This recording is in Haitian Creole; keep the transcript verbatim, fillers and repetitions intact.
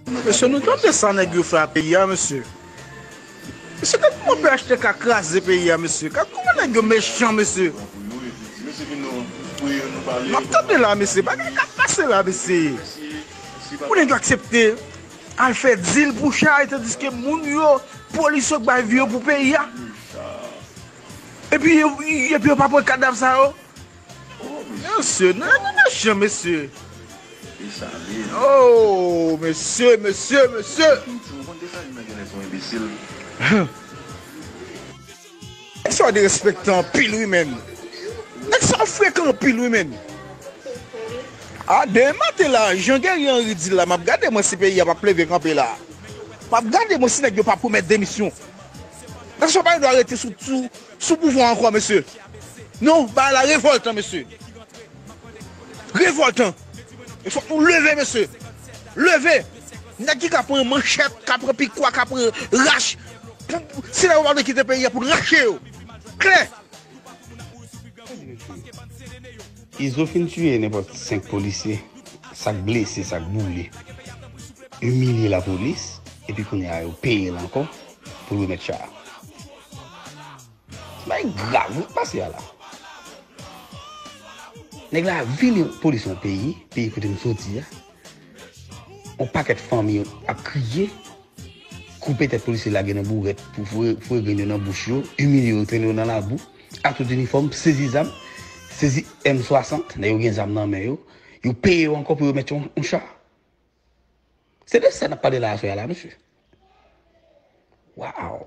Mesye, nou tande sa nèg yo fè a peyi a, mesye. Mesye, gad kouman P H T K kraze peyi a, mesye. Gad kouman nèg yo mechan, mesye. M ap tande la, mesye. Bagay k ap pase la, mesye. Pou nèg yo aksepte al fè dil pou chay, tandiske moun yo, polis yo k bay vi yo pou peyi a. Epi, epi yo pa pran kadav sa yo. Mesye, nèg yo mechan, mesye. Oh, mesye, mesye, mesye. Nèg sa yo derespektan anpil, wi, menn. Nèg sa yo frekan anpil, wi, menn. A, demen maten la, jan Guerrier Henry di l la, m ap gade mwen si peyi a p ap leve kanpe la. M ap gade mwen si nèg yo p ap remèt demisyon. Nèg sa yo pa gen dwa rete sou, sou, sou pouvwa ankò, mesye. Non, bagay la revòltan, mesye. Revòltan. E fòk nou leve, mesye. Leve. Nèg ki ka pran manchèt, ka pran pikwa, ka pran rach. Pou, pou, si nèg yo pa vle kite peyi a pou n rache yo. Klè. Izo fin tiye nenpòt senk polisye, sa k blese, sa k boule, imilye lapolis, epi kounye a yo peye l ankò pou l remèt cha a. Se bagay grav wi k pase a la. Nèg la vini polis yon peyi, peyi kote m soti a. Yon pakèt fanmi ap kriye, koupe tèt polisye, lage nan bourèt pou foure, foure grenn yo nan bouch yo, imilye yo, trennen yo nan labou, ak tout inifòm, sezi zam, sezi M swasant, nèg yo gen zam nan men yo, yo peye yo ankò pou yo mèt yon, yon cha. Se de sa n ap pale la aswè a la, mesye. Waw!